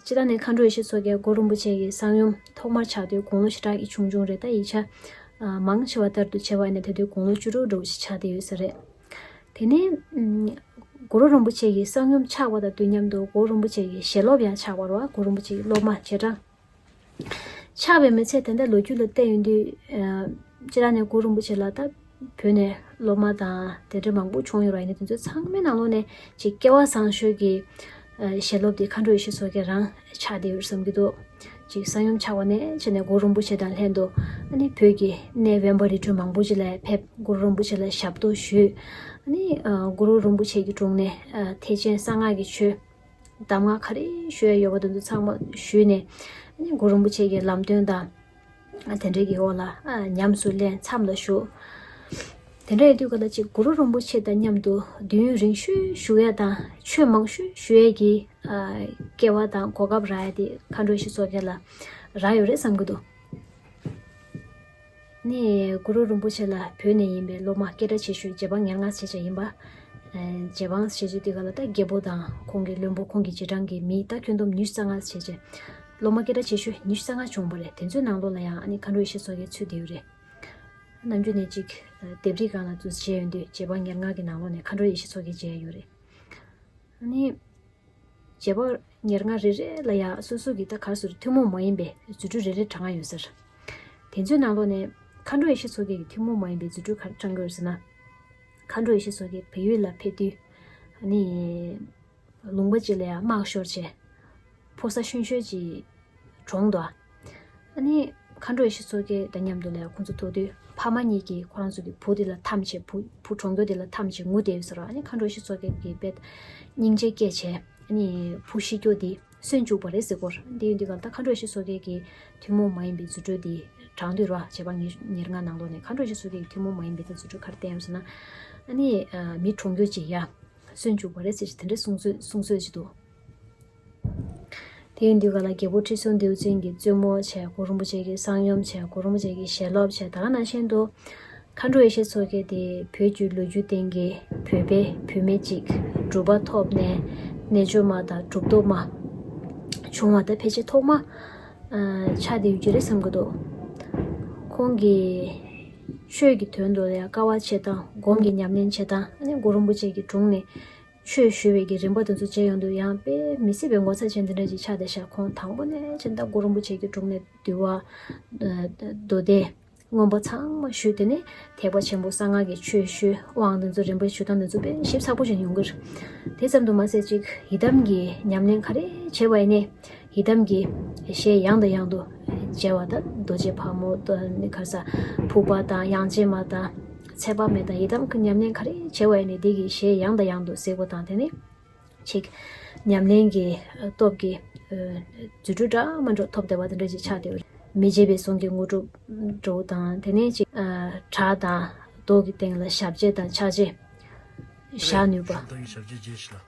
སྤྱིར་བཏང་ནས་མཁའ་འགྲོ་ཡེ་ཤེས་མཚོ་རྒྱལ་གུ་རུ་རིན་པོ་ཆེ་གི་གསང་ཡུམ་ཐོག་མར་ཆགས་དུས་དགུང་ལོ་ཞེ་དྲག་གི་ཆུང་ཆུང་རེད། ད་ཡིག་ཆ་མང་ཆེ་བ་ལྟར་དུ་བྱས་པ་ཡིན་ན་དེ་དུས་དགུང་ལོ་བཅུ་དྲུག་འདྲ་བོ་ཞིག་ཆགས་བསྡད་ཡོད་ས་རེད། དེ་ནས་གུ་རུ་རིན་པོ་ཆེ་གི་གསང་ཡུམ་ཆགས་པ་དང་དུས་མཉམ་དུ་གུ་རུ་རིན་པོ་ཆེ་གི་ཞལ་སློབ་ཡང་ཆགས་པ་རེད་བ། གུ་རུ་རིན་པོ་ཆེ་གི་སློབ་མ་རྗེས་འབྲང་ཆགས་པའི་མི་ཚད་དེ་འདྲ་ལོ་རྒྱུས་ལ་བལྟས་ཡོང་དུས། ཨ་སྤྱིར་བཏང་ནས་གུ་རུ་རིན་པོ་ཆེ་ལ་ད་བོད་ནས་སློབ་མ་དང་དེ་འདྲ་མང་པོ་བྱུང་ཡོད་རེད། ཡིན་ནའི་དེ་ཚོ་ཚང་མའི་ནང་ལོགས་ནས་ཅིག་སྐལ་བ་བཟང་ཤོས་ཀྱི་ཨ་ཞལ་སློབ་དེ་མཁའ་འགྲོ་ཡེ་ཤེས་མཚོ་རྒྱལ་རང་ཆགས་བསྡད་ཡོད་བསམ་གྱི་འདུག་ཅིག་གསང་ཡུམ་ཆགས་པ་ནས་བྱས་ནས་གུ་རུ་རིན་པོ་ཆེ་དང་ལྷན་དུ་ཨ་ནི་བོད་ཀྱི་གནས་དབེན་པ་རི་ཁྲོད་མང་པོ་ཅིག་ལ་ཕེབས། གུ་རུ་རིན་པོ་ཆེ་ལ་ཞབས་ཏོག་ཞུས། ཨ་ནི་ཨ་གུ་རུ་རིན་པོ་ཆེ་གི་དྲུང་ནས་ཨ་ཐེག་ཆེན་གསང་སྔགས་ཀྱི་ཆོས་གདམས་ངག་ག་རེ་ཞུ་ཡ་ཡོད་པ་དེ་ཚོ་ཚང་མ་ཞུས་ནས། ཨ་ནི་གུ་རུ་རིན་པོ་ཆེ་གི་ལམ་སྟོན་དང་དེ་འདྲའི་གི་འོག་ལ་ཨ་ཉམས་སུ་ལེན་མཚམས་ལ་བཞུགས། དེ་འདྲ་ཡིན་དུས་ག་ལ་ཅིག་གུ་རུ་རིན་པོ་ཆེ་དང་མཉམ་དུ་དུས་ཡུན་རིང་ཤོས་བཞུགས་ཡ་དང་ཆོས་མང་ཤོས་ཞུ་ཡ་གི་ཨ་སྐལ་བ་དང་གོ་སྐབས་རག་ཡ་དེ་མཁའ་འགྲོ་ཡེ་ཤེས་མཚོ་རྒྱལ་ལ་རག་ཡོད་རེད་བསམ་གྱི་འདུག་ནི་གུ་རུ་རིན་པོ་ཆེ་ལ་བོད་ནས་ཡིན་པའི་སློབ་མ་སྐད་གྲགས་ཆེ་ཤོས་རྗེ་འབངས་ཉེར་ལྔ་བྱས་བྱས་ཡིན་པ། ཨ་རྗེ་འབངས་བྱས་བྱས་དུས་ག་ལ་ད་རྒྱལ་པོ་དང་ཁོང་གི་བློན་པོ་ཁོང་གི་རྗེས་འབྲང་གི་མི་ད་ཁྱོན་བསྡོམས་ཉི་ཤུ་རྩ་ལྔ་བྱས་བྱས་སློབ་མ་སྐད་གྲགས་ཆེ་ཤོས་ཉི་ཤུ་རྩ་ལྔ་བྱུང་བ་རེད། དེ་ཚོའི་ནང་ལོགས་ལ་ཡང་ཨ་ནི་མཁའ་འགྲོ་ཡེ་ཤེས་མཚོ་རྒྱལ་ཚུད་བསྡད་ཡོད་རེད། ནམ་རྒྱུན་ནས་ཅིག་ལྡེབས་རིས་སྒང་ལ་འཛུལ་བྱས་ཡོང་དུས་རྗེ་འབངས་ཉེར་ལྔ་གི་ནང་ལོགས་ནས་མཁའ་འགྲོ་ཡེ་ཤེས་མཚོ་རྒྱལ་མཇལ་ཡོད་རེད། ཨ་ནི། རྗེ་འབངས་ཉེར་ལྔ་རེ་རེ་ལ་ཡང་སོ་སོ་གི་ད་ག་རེ་ཟེར་ཐུན་མོང་མ་ཡིན་པའི་རྫུ་འཕྲུལ་རེ་རེ་དྲངས་ཡོད་ཟེར། དེ་ཚོའི་ནང་ལོགས་ནས་མཁའ་འགྲོ་ཡེ་ཤེས་མཚོ་རྒྱལ་གྱི་ཐུན་མོང་མ་ཡིན་པའི་རྫུ་འཕྲུལ་ག་རེ་དྲངས་ཡོད་ཟེར་ན། མཁའ་འགྲོ་ཡེ་ཤེས་མཚོ་རྒྱལ་བལ་ཡུལ་ལ་ཕེབས་དུས། ཨ་ནི། ལུང་པ་གཅིག་ལ་ཡང་དམག་ཤོར་བྱས། ཕོ་གསར་གཞོན་གཞོན་ཅིག་གྲོངས་འདུག་ཨ་ནི། མཁའ་འགྲོ་ཡེ་ཤེས་མཚོ་རྒྱལ་དང་མཉམ་དུ་ལ་ཡང་ཁོང་ཚོ་ཐུག་དུས་ཕ་མ་གཉིས་ཀྱིས་ཁོ་རང་ཚོ་གི་བུ་དེ་ལ་འཐམས་བྱས། བུ་བུ་གྲོངས་མཁན་དེ་ལ་འཐམས་བྱས་ངུ་བསྡད་ཡོད་ཟེར་བ། ཨ་ནི་མཁའ་འགྲོ་ཡེ་ཤེས་མཚོ་རྒྱལ་གྱིས་དཔེ་སྙིང་རྗེ་སྐྱེས་བྱས། ཨ་ནི་བུ་ཤི་སྐྱོ་དེ་གསོན་བཅུག་པ་རེད་ཟེར་སྐོར། དེ་ཡིན་དུས་ག་ད་མཁའ་འགྲོ་ཡེ་ཤེས་མཚོ་རྒྱལ་གྱིས་ཐུན་མོང་མ་ཡིན་པའི་རྫུ་འཕྲུལ་དེ་དྲངས་དུས་ར། རྗེ་འབངས་ཉེར་ལྔ་ནང་ལོགས་ནས་མཁའ་འགྲོ་ཡེ་ཤེས་མཚོ་རྒྱལ་གྱིས་ཐུན་མོང་མ་ཡིན་པའི་ད་རྫུ་འཕྲུལ་ག་རེ་བསྟན་ཡོད་ཟེར་ན། ཨ་ནི་མི་གྲོངས་རྒྱུ་ཅིག་ཡ་གསོན་བཅུག་པ་རེད་ཟེར་ཞིག་དེ་འདྲའི་གསུང་ཚུལ་གསུང་སྲོལ་ཅིག་འདུག་དེ་ཡིན་དུས་ག་ལ་རྒྱལ་པོ་ཁྲི་སྲོང་ལྡེའུ་བཙན་གྱིས་བཙུན་མོ་བྱས། གུ་རུ་རིན་པོ་ཆེ་གི་གསང་ཡུམ་བྱས། གུ་རུ་རིན་པོ་ཆེ་གི་ཞལ་སློབ་བྱས། ད་ག་ནང་བཞིན་དུ་མཁའ་འགྲོ་ཡེ་ཤེས་མཚོ་རྒྱལ་དེ་བོད་ཀྱི་ལོ་རྒྱུས་སྟེང་གི་བོད་པའི་བུད་མེད་ཅིག་གྲུབ་པ་ཐོབ་ནས་རྣལ་འབྱོར་མ་དང་གྲུབ་ཐོབ་མ་བྱུང་བ་ད་ཕལ་ཆེར་ཐོག་མ་ཨ་ཆགས་བསྡད་ཡོད་ཀྱི་རེད་བསམ་གྱི་འདུག་ཁོང་གིས་ཆོས་ཀྱི་དོན་དུ་ཡང་དཀའ་བ་བྱེད་སྟངས། སྒོམ་གྱི་ཉམས་ལེན་བྱེད་སྟངས། ཨ་ནི་གུ་རུ་རིན་པོ་ཆེ་གི་དྲུང་ནས་ཆོས་ཞུ་བའི་གི་རིམ་པ་དེ་ཚོ་མཇལ་ཡོང་དུས་ཡང་དཔེ་མི་སྲིད་པའི་ངོ་མཚར་ཅན་དེ་འདྲ་ཅིག་ཆགས་བསྡད་ཤག་ཁོང་དང་པོ་ནས་ཕྱིན་ད་གུ་རུ་རིན་པོ་ཆེ་གི་དྲུང་ནས་འདུལ་བ་མདོ་སྡེ་མངོན་པ་ཚང་མ་ཞུས། དེ་ནས་ཐེག་པ་ཆེན་པོ་གསང་སྔགས་ཀྱི་ཆོས་ཞུས། དབང་དེ་ཚོ་རིམ་པས་ཞུ་སྟངས་དེ་ཚོ་དཔེ་ཞིབ་ཚགས་པོ་ཅིག་ཡོང་གི་རེད། དེ་ཙམ་དུ་མ་ཟད་ཅིག་ཡི་དམ་གྱི་ཉམས་ལེན་ག་རེ་བྱས་པ་ཡིན་ནའི། ཡི་དམ་གྱི་གཞས་ཡང་དང་ཡང་དུ་མཇལ་བ་དང་། རྡོ་རྗེ་ཕག་མོ་དང་ནི་ག་ས་ཕུར་པ་དང་ཡང་ལྕེ་མ་དང་ཚེ་དཔག་མེད་དང་། ཡི་དམ་གྱི་ཉམས་ལེན་ག་རེ་བྱས་པ་ཡིན་ནའི་དེ་གི་གཞས་ཡང་དང་ཡང་དུ་གཟིགས་པ་དང་། དེ་ནི་ཅིག་ཉམས་ལེན་གྱི་སྟོབས་ཀྱིས་རྫུ་འཕྲུལ་འདྲ་མ་འདྲ་ཐོབ་བསྡད་པ་དེ་འདྲ་ཅིག་ཆགས་བསྡད་པ་རེད། མི་བརྗེད་པའི་གཟུངས་ཀྱི་དངོས་གྲུབ་འདྲ་བོ་དང་། དེ་ནས་ཅིག་ཨ་བྲག་དང་རྡོ་གི་སྟེང་ལ་ཞབས་རྗེས་དང་ཕྱག་རྗེས་བཞག་ནུས་པ། ཞབས་དང་ཞབས་རྗེས་རྗེས་ཤིག་ལ།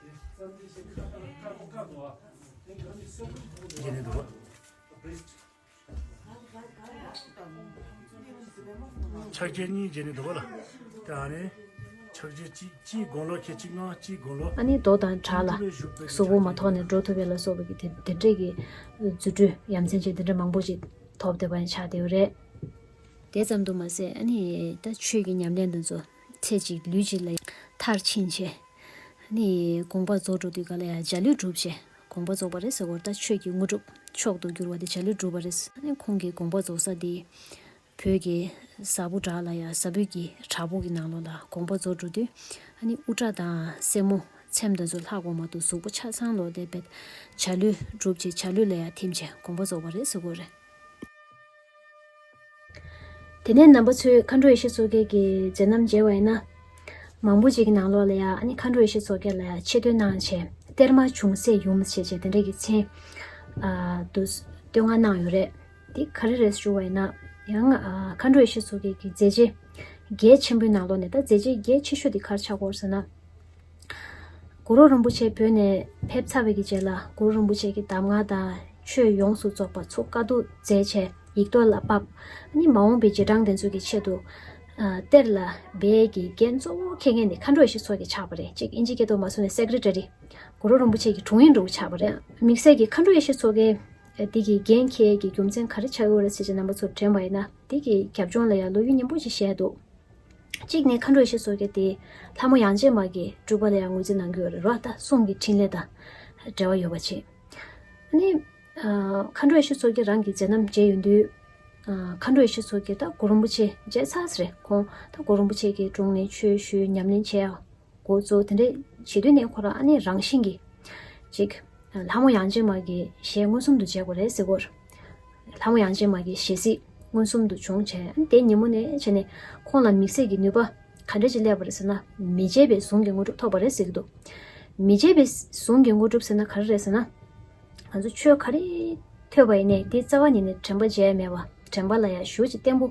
རྗེས་ནས་འདུག་བ། ཕྱག་རྗེས་གཉིས་རྗེས་ནས་འདུག་བ་ལ། དེ་ཨ་ནི་ཕྱག་རྗེས་གཅིག་གཅིག་དགུང་ལོ་ཁྱེད་གཅིག་ང་གཅིག་དགུང་ལོ། ཨ་ནི་རྡོ་དང་བྲག་ལ་གཟུགས་པོ་མ་ཐོགས་ནས་འགྲོ་ཐུབ་པའི་ལ་སོགས་པའི་གི་དེ་དེ་འདྲས་ཀྱི་རྫུ་འཕྲུལ་ཡ་མཚན་ཅན་དེ་འདྲ་མང་པོ་ཅིག་ཐོབ་བསྡད་པ་ཡང་ཆགས་བསྡད་ཡོད་རེད། དེ་ཙམ་དུ་མ་ཟད་ཨ་ནི་ད་ཆོས་ཀྱི་ཉམས་ལེན་དེ་ཚོ་ཚེ་གཅིག་ལུས་གཅིག་ལ་མཐར་ཕྱིན་བྱས། ཨ་ནི་དགོངས་པ་རྫོགས་འགྲོ་དུས་ག་ལ་ཡང་འཇའ་ལུས་གྲུབ་བྱས། དགོངས་པ་རྫོགས་པ་རེད་ཟེར་བར་ད་ཆོས་ཀྱི་དངོས་གྲུབ་མཆོག་ཏུ་གྱུར་བ་དེ་འཇའ་ལུས་གྲུབ་པ་རེད། ཨ་ནི་ཁོང་གི་དགོངས་པ་རྫོགས་ས་དེ་བོད་ཀྱི་ཟ་འབོ་བྲག་ལ་ཡང་ཟ་འབོ་གི་བྲག་ཕུག་གི་ནང་ལོགས་ལ་དགོངས་པ་རྫོགས་འགྲོ་དུས། ཨ་ནི་དབུ་སྐྲ་དང་སེན་མོ་ཚེམས་དེ་ཚོ་ལྷག་པ་མ་གཏོགས་གཟུགས་པོ་ཆ་ཚང་ལོག་དེ་བས་འཇའ་ལུས་གྲུབ་བྱས། འཇའ་ལུས་ལ་ཡང་ཐིམ་བྱས་དགོངས་པ་རྫོགས་པ་རེད་ཟེར་དགོས་རེད། དེ་ནས་རྣམ་པ་ཚོས་མཁའ་འགྲོ་ཡེ་ཤེས་མཚོ་རྒྱལ་གྱི་མཛད་རྣམ་མཇལ་བ་ཡིན་ན། མང་པོ་ཅིག་གི་ནང་ལོགས་ལ་ཡང་ཨ་ནི་མཁའ་འགྲོ་ཡེ་ཤེས་མཚོ་རྒྱལ་ལ་ཡང་ཆེ་བསྟོད་གནང་བྱས། གཏེར་མ་ཅུང་ཟད་ཡུམ་ཞེས་བྱས་དེ་འདྲ་གི་མཚན་ཨ་དུ་བསྟོད་བསྔགས་གནང་ཡོད་རེད། དེ་ག་རེ་རེད་ཞུ་བ་ཡིན་ན། ཡང་ཨ་མཁའ་འགྲོ་ཡེ་ཤེས་མཚོ་རྒྱལ་གྱི་མཛད་རྗེས་གལ་ཆེན་པོའི་ནང་ལོགས་ནས། ད་མཛད་རྗེས་གལ་ཆེ་ཤོས་དེ་ག་རེ་ཆགས་ཀྱི་ཡོད་ཟེར་ན། གུ་རུ་རིན་པོ་ཆེ་བོད་ནས་ཕེབས་ཚར་བའི་གི་རྗེས་ལ་གུ་རུ་རིན་པོ་ཆེ་གི་གདམས་ངག་དང་ཆོས་ཡོངས་སུ་རྫོགས་པ་ཚུར་བཀའ་བསྡུ་མཛད་བྱས་ཡིག་ཐོག་ལ་ཕབ། ཨ་ནི་མ་འོངས་པའི་རྗེས་འབྲང་དེ་ཚོ་གི་ཆེད་དུ་ཨ་གཏེར་ལ་སྦས་ཀྱི་འགན་གཙོ་བོ་འཁྱེར་མཁན་ནི་མཁའ་འགྲོ་ཡེ་ཤེས་མཚོ་རྒྱལ་ཆགས་པ་རེད། གཅིག་ཨིན་ཇི་སྐད་ཐོག་མ་སོང་ནས་སེ་ཀེ་རེ་ཊ་རི། གུ་རུ་རིན་པོ་ཆེ་གི་དྲུང་ཡིག་འདྲ་བོ་ཆགས་པ་རེད། དམིགས་བསལ་གྱི་མཁའ་འགྲོ་ཡེ་ཤེས་མཚོ་རྒྱལ་ཨ་འདི་གི་འགན་འཁྱེར་གྱི་རྒྱུ་མཚན་ག་རེ་ཆགས་ཀྱི་ཡོད་རེད་ཟེར་བྱས་རྣམ་པ་ཚོར་དྲན་པ་ཡིན་ན། འདི་གི་རྒྱབ་ལྗོངས་ལ་ཡང་ལོ་རྒྱུས་སྙན་པོ་ཞིག་བཤད་འདུག་གཅིག་ནས་མཁའ་འགྲོ་ཡེ་ཤེས་མཚོ་རྒྱལ་དེ་ལྷ་མོ་ཡང་ཅན་མ་གི་སྤྲུལ་པ་ལ་ཡང་ངོས་འཛིན་གནང་གི་ཡོད་རེད་ར། ད་གསུང་གི་འཕྲིན་ལས་དང་འབྲེལ་བ་ཡོད་པ་བྱས། ཨ་ནི་ཨ་མཁའ་འགྲོ་ཡེ་ཤེས་མཚོ་རྒྱལ་རང་གི་མཛད་རྣམ་མཇལ་ཡོང་དུས། ཨ་མཁའ་འགྲོ་ཡེ་ཤེས་མཚོ་རྒྱལ་ད་གུ་རུ་རིན་པོ་ཆེ་མཇལ་ཚར་ཟེར་རེད། ཁོང་ད་གུ་རུ་རིན་པོ་ཆེ་གི་དྲུང་ནས་ཆོས་ཞུས་ཉམས་ལེན་བྱས་ཡ། འགོ་གཙོ་དེ་འདྲས་བྱེད་དུས་ནས་ཁོ་རང་ཨ་ནི་རང་བཞིན་གྱིས་ཅིག་ལྷ་མོ་ཡང་ཅན་མ་གི་ཞལ་མངོན་སུམ་དུ་མཇལ་དགོས་རེད་ཟེར་གོ། ལྷ་མོ་ཡང་ཅན་མ་གི་ཞལ་གཟིགས་མངོན་སུམ་དུ་བྱུང་བྱས། ཨ་ནི་དེ་ཉིན་མོ་ནས་བྱས་ནས་ཁོང་ལ་མི་ཚེ་གི་ནུས་པ་ག་འདྲས་ཅིག་སླེབས་པ་རེད་ཟེར་ན། མི་བརྗེད་པའི་གཟུངས་ཀྱི་དངོས་གྲུབ་ཐོབ་པ་རེད་ཟེར་གྱི་འདུག་མི་བརྗེད་པའི་གཟུངས་ཀྱི་དངོས་གྲུབ་ཟེར་ན་ག་རེ་རེད་ཟེར་ན། ང་ཚོ་ཆོས་ག་རེ་ཐོས་པ་ཡིན་ནའི་དེ་རྩ་བ་ཉིད་ནས་དྲན་པ་བརྗེད་ཡ་མེད་པ། དྲན་པ་ལ་ཡང་ཞེ་ཅིག་བརྟན་པོ་